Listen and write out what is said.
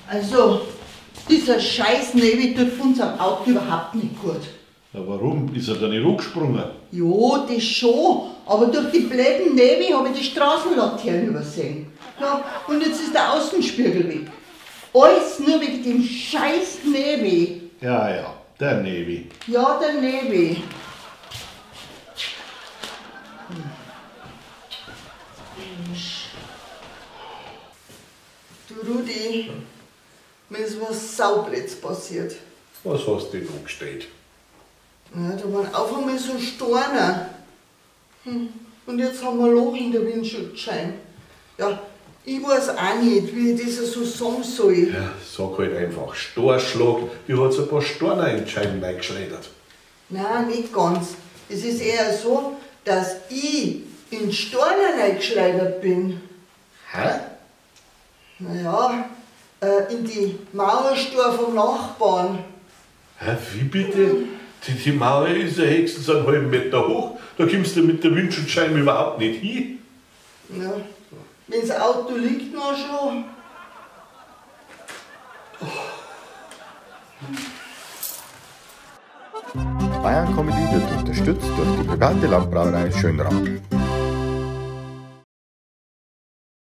Also, dieser scheiß Navi tut unserem Auto überhaupt nicht gut. Ja, warum? Ist er da nicht angesprungen? Ja, das schon. Aber durch die blöden Navi habe ich die Straßenlaternen übersehen. Ja, und jetzt ist der Außenspiegel weg. Alles nur wegen dem scheiß Navi. Ja, ja, der Navi. Ja, der Navi. Mensch. Du Rudi, mir ist was Saublöds passiert. Was hast du denn angestellt? Ja, da waren auf einmal so Steine. Und jetzt haben wir ein Loch in der Windschutzscheibe. Ja, ich weiß auch nicht, wie ich das so sagen soll. Ja, sag halt einfach, Storschlag, die hat ein paar Steine in die Scheiben reingeschleudert. Nein, nicht ganz. Es ist eher so, dass ich in Steine reingeschleudert bin. Hä? Naja, in die Mauerstor vom Nachbarn. Hä, wie bitte? Die Mauer ist ja höchstens einen halben Meter hoch. Da kommst du mit der Windschutzscheibe überhaupt nicht hin. Ja, wenn das Auto liegt noch schon. Bayern Comedy wird unterstützt durch die private Landbrauerei Schönram.